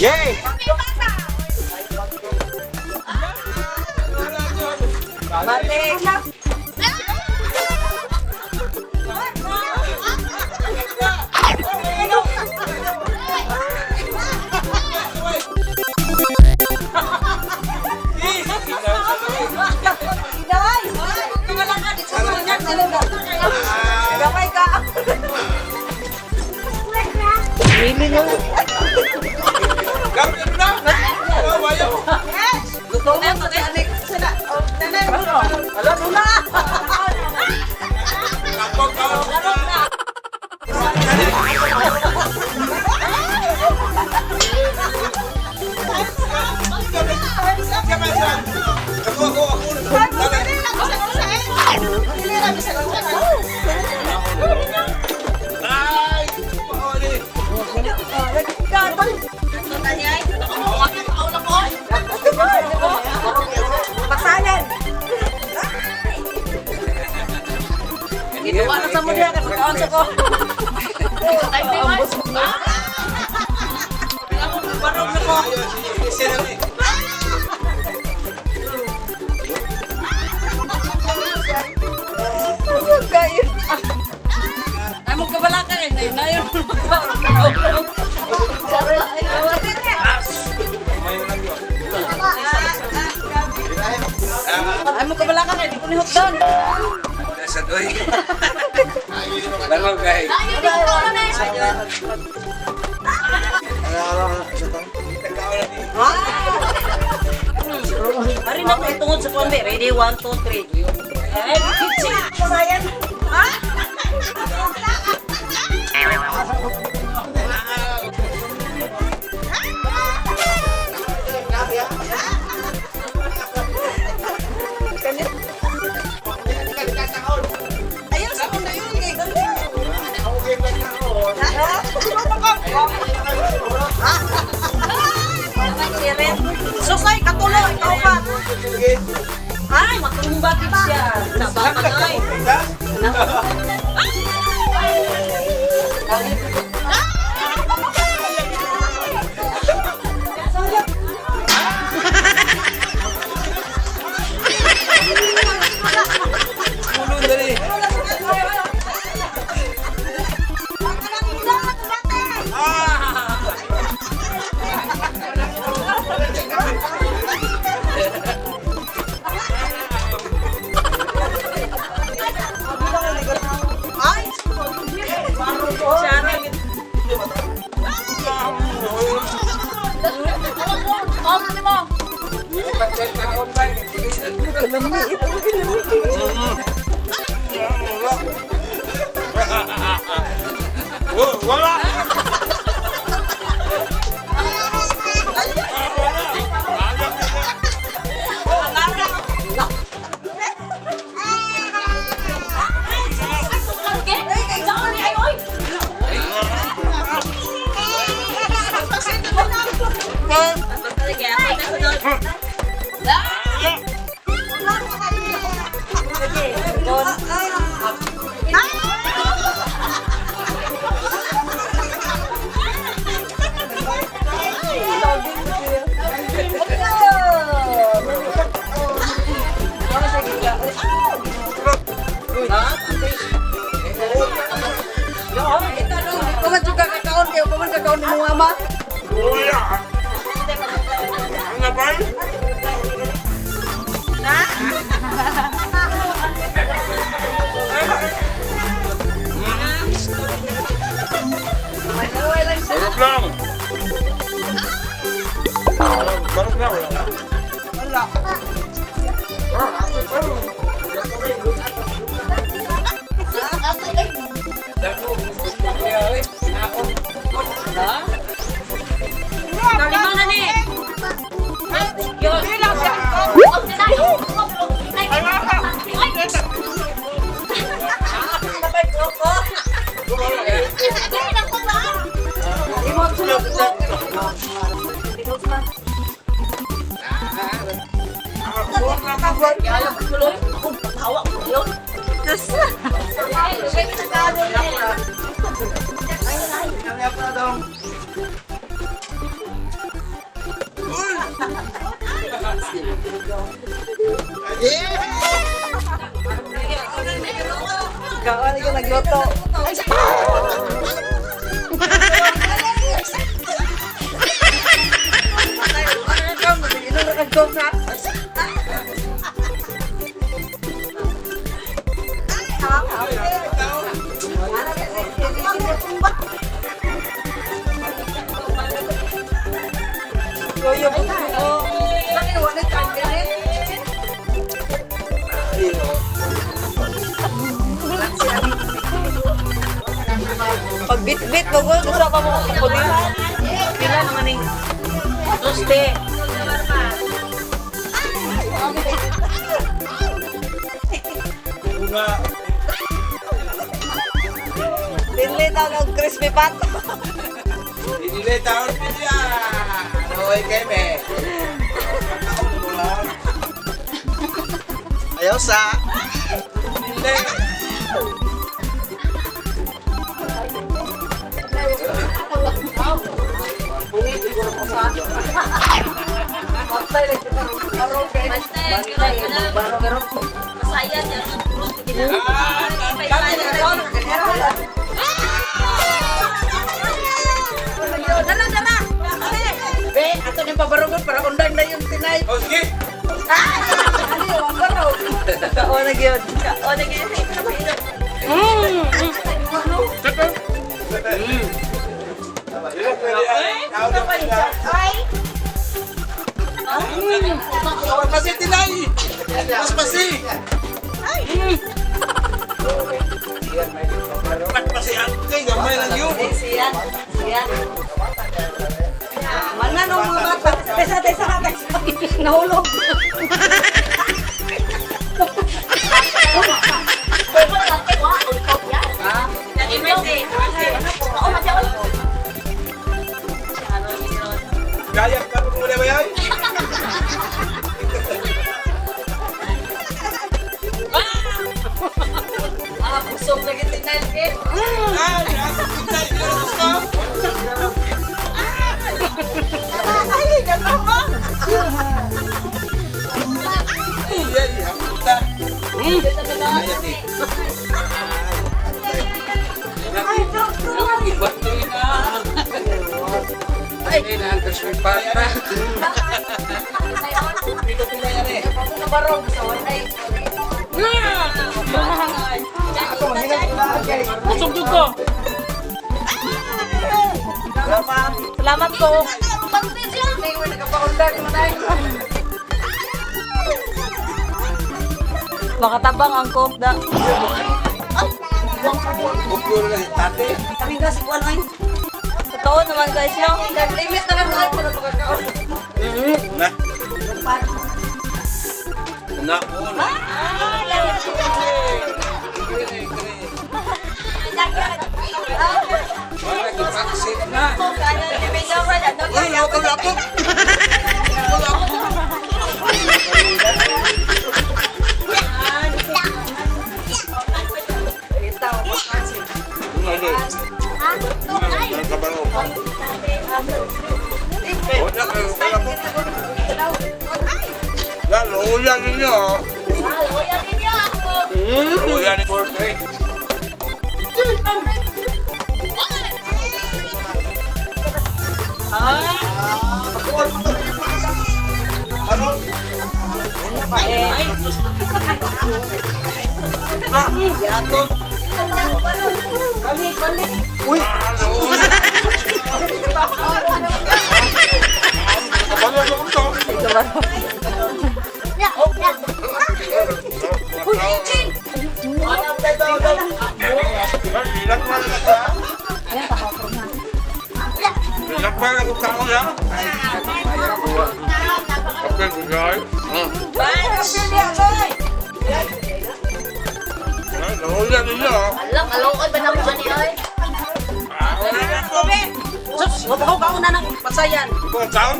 Yay! Balik. Inay! Wala ka dito sa mga. Gamay ka. Really no? Gamit na! Wayo! Gusto mo sa anik sila. Oh, nanay. Wala na. Kapag ka! Ako, ako, ako. Ay! Paoli! Pasalan. Ginawa na sa mo diha kay pagkaon sa ko. Ay, di ba? Barog na ko. Siya na eh. Ay mo kabala ka eh. Nayon. Ay mo kabala ka kay di ko ni hotdog. Nasa doy. Langaw kay. Ari na ko tungod sa konti. Ready, 1, 2, 3. And kitchen. Kumayan. Ha? Ayaw sa kong dayon kay Susay, katulo, ikaw pa. Ay, matumba gid siya. Nabaka ay. Ulon dali. Ay! Siya Wala! Kakaon kayo, paman kakaon ni mong ama. Ang napal? Barok lang. Barok lang. Wala. Kalima na ni. Yun. Kaon ikaw nagluto. Pag bit-bit mo ko, gusto pa mo kulihan. Pila naman yung toste. Una. Dinli tawag og crispy pat. Dinili taon siya. Oy, keme. Ayaw sa. Dinili. Dala, dala. Be, ato niyang pabarugon para undang na yung tinay. Oh, sige. Kaon na gyud. Kaon na gyud. Awan pa si Tinay! Mas pasi! Mas pasi ang kay gamay lang yun. Siya. Siya. Mana nung mga bata. Tesa, tesa, tesa. Nahulog. Kaya ka pa muna ba yan? Ah, busog lagi tinay. Eh. Ah, Tinay, gusto? Ay, gano'n ba? Ay, ay, hapunta. Ay, na ang crispy pata. Busog jud ko. Salamat ko. Makatabang ang coke da. Bukyo na si tate. Kami ka si Kuan ay. Totoo naman guys, no? Limit na lang tayo para makakaon. Na. Na, oo na. Wala, gipaksit na. Uy, ako lapok. Ako lapok. Yan, luya ninyo. Luya ni Forte. Uy! Kabalo ako ito. Uy, Angel! Ilang pa na ka? Ilang pa na tao ya? Okay, guys. Luya ninyo. Alam, alongoy ba na mo ani oy? Sus, wag ko kaon na ng pasayan. Ikaw taon?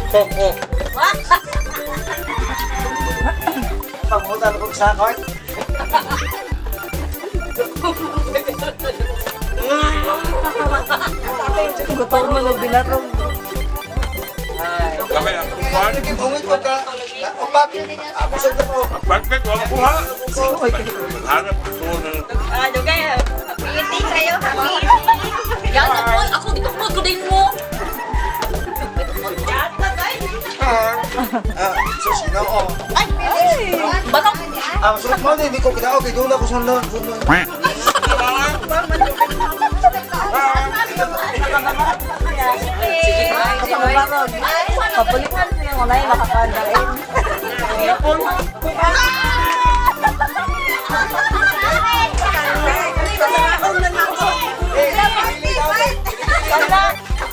Koko. Pangutan kong sakot. Gutom mo og binarong. Kami ang kuwan. Ungit ko ka. Papak. Ako sa mo. Bakit wala kuha? Hanap ko ng Ah, dugay. Happy kayo, happy. Yan ako, ako gitukod ko din mo. Ah, sus, Ginoo. Batok. Ah, masulot mo hindi ko kita okay dula ko sunod, sunod. Papulihan niya wala yung makakanda.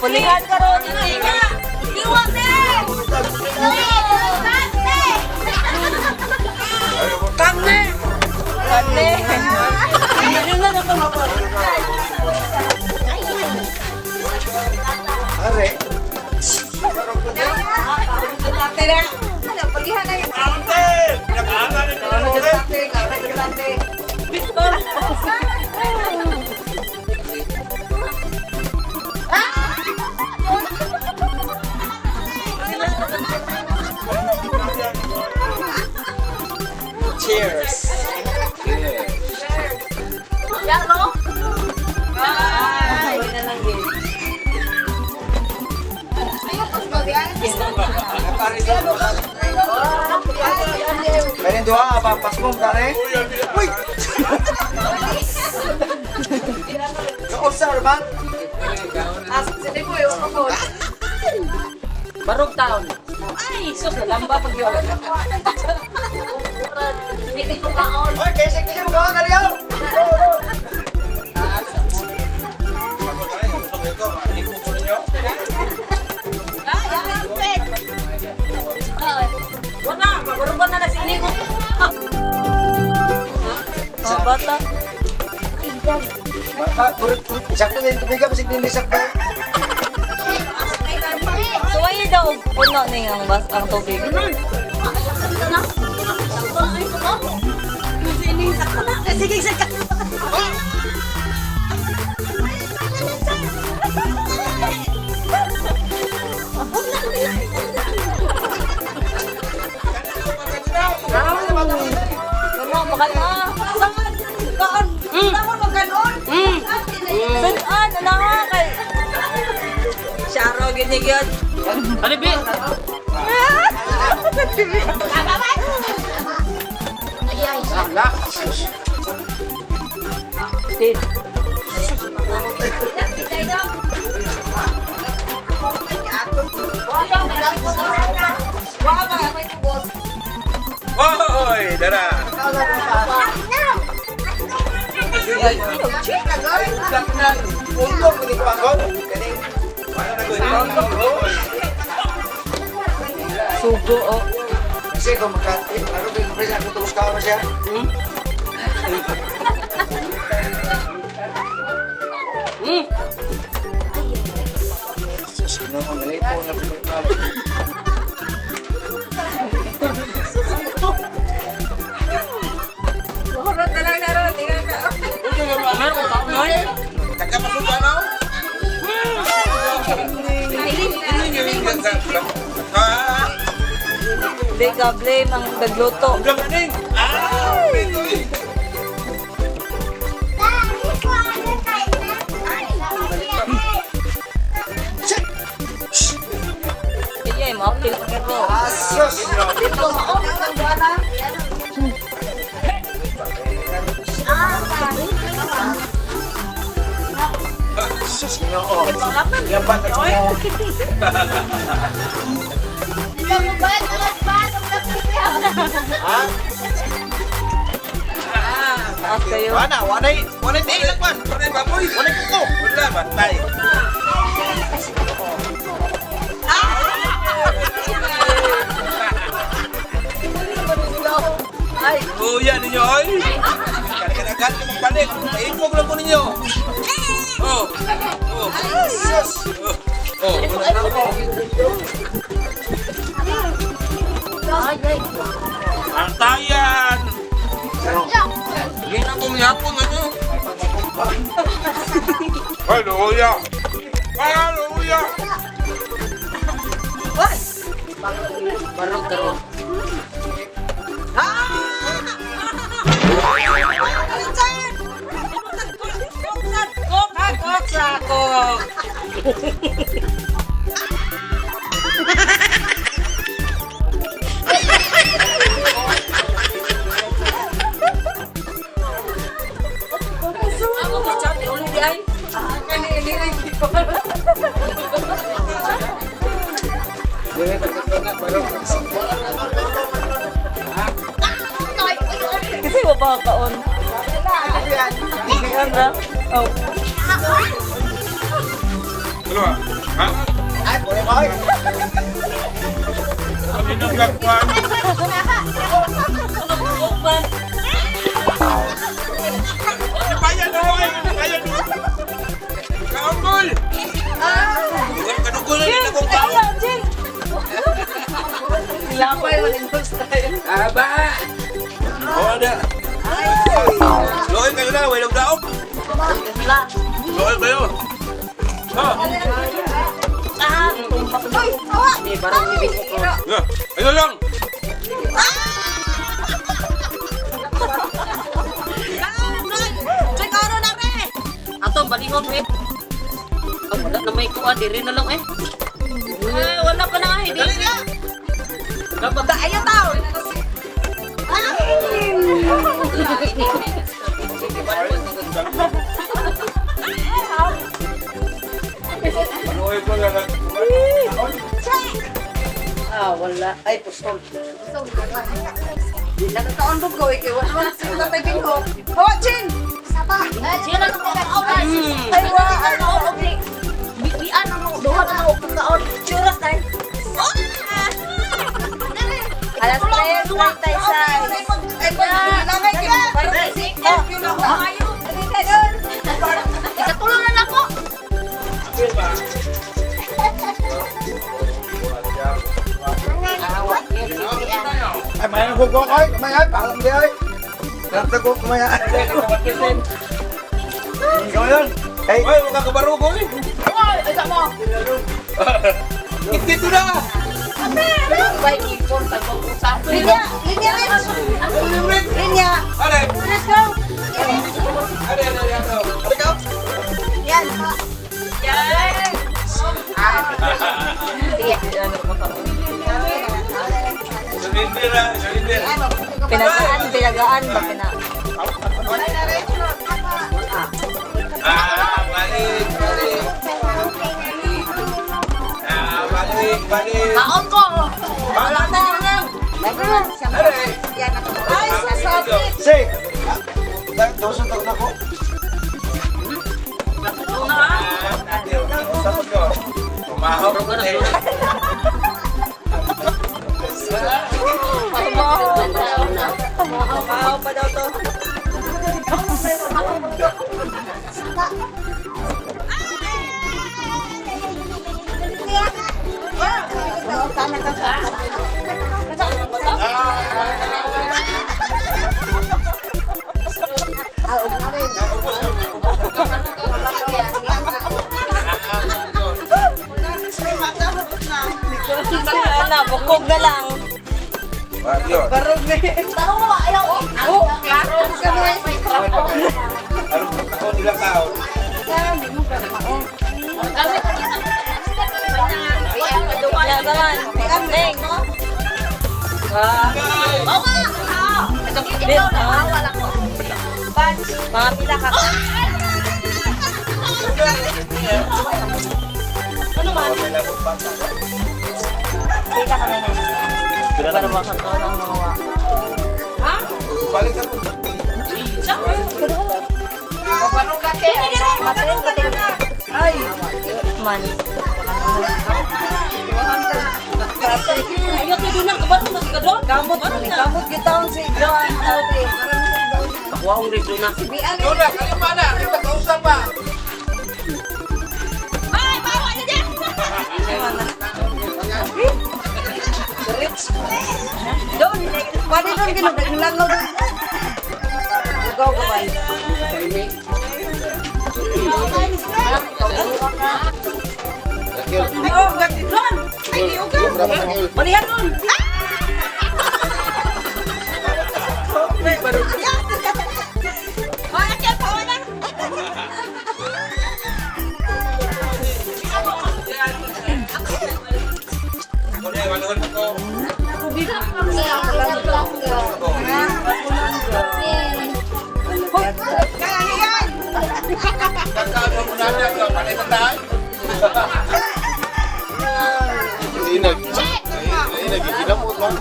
Pulihan ka ron. Iwate! Karne. Are. Ante! Nag-aana ni Kalore. Cheers. Yan, no? Ay, na lang yun. Kaya duha papas mo dare. Uy. Kausar man. Barog town. Ay, sus, nalamba pag yun. Hindi ko kaon. Oy, kaysa kaysa mo kaon ariyo. Wala, maguruban na na si Inigo. Mga bata. Bata, purot purot. Sakto din tubig ka basig din sakto. So, ay daw, puno na yung bas ang tubig. Sige, sige. Ano, makana. Saan? Kaan? Tama magkanon? Saan? Ano nga kay... Sharo, ganyan yun. Ano bi? Tin. Hoy, dara. Untong ini ko angkon. Kani Sugo, oh. kasi ko magka aro kay presa ako tubos kaon siya. Sus, Ginoo, nalito na po. Horot na lang naroon. Tingnan ka. Meron ko taon noy. Nagkapasukan na. Ah! Hindi ka blame ang nagluto. Hanggang aning! Ah! Ito'y! Iya, maapil pa pero. Asos! Sus, Ginoo. Yan ba mo? Ha? Taas kayo. Wala, walay, walay tiilag man. Walay baboy! Walay kuko. Wala, bantay! Ay, Kuya ninyo, oy! Kanagan ko magbalik. Paikog lang ko ninyo. Oh! Oh! Sus! Oh! Antayan! Hindi na kumiyapon ano? Ay, luya! Ay, luya! Barog karon. Kok, kok, sa kok. Ako ba chat ulit di ay? Kasi wa ba kaon? Ano na? Oh. Ano ba? Ha? Ay, pwede ba? Ano yung gagawin? Open. Bayan mo ay! Bayan mo! Kaunggol! Kanugol na din akong tao. Jing! Lapay man in style. Aba! Oo na. Loy kayo na, walang daog. Loy kayo. Ha? Uy, awa. Yeah. Ayun lang. Ato balihon eh. Ang wala na may kuha diri na lang eh. Eh, wala pa na eh. Dili na. Dapat Ayaw taon. Loy ko na lang. Ah, wala. Ay, pustol. Nakakaon po ko, eh. Wala man sa tatay ko. Hawa, Chin! Siya na kaon. Ay, wa! Ano? Bibian ano duha na ako kaon. Churas tayo. Alas 3:36. Ay, pag langay kayo. Parang si Ikatulong na lang ko. Ay, may ko ko ay, may ay, palang di ay. Sarap ko kumaya. Ikaw yun. Hey, Ay, wag ka kabarugo eh. Ay, ay mo. Dito na. bay ipon tagpag-usap. Linya! Linya, Rich! Linya! Are. Let's go! Are, are, are. Are ka? Yan. Surrender na, surrender. Pinagaan, pinagaan ba pina? Ah, balik, balik. Ah, balik, balik. Kaon ko. Wala na. Are. Ay, sasabit! say. Doson tag na ko. Tumahaw ko na eh. Mahaw pa daw to. Ano, bukog na lang. Yun. Barog na eh. Tarong mo ayaw. Oh, klaro ka na eh. Anong taon ilang taon? Wala naman. Neng. Ah, Ikaw na wala ko. mga pila ka. Pila ka na yan. Para makakaon ang mga wa. Balik ako. Matayin ka din. Ay, Man. Ayaw kay dunang kabato mas kadon. kamot. Kamot kita si John. Ako ang reso na. Dona, kayo pa na. Kita kausap pa. Ay, bawa na dyan. Doon. Pwede doon ganun. Naglangaw doon. Ugaw ka ba? Oh, gati doon. Ay, di ugaw. Balihan nun. Ah! Hindi nag... Hindi nagkikinamot lang.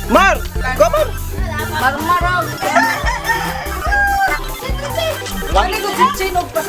Mar! Go, Mar! Marmaraw. Wala ko chichinog pa.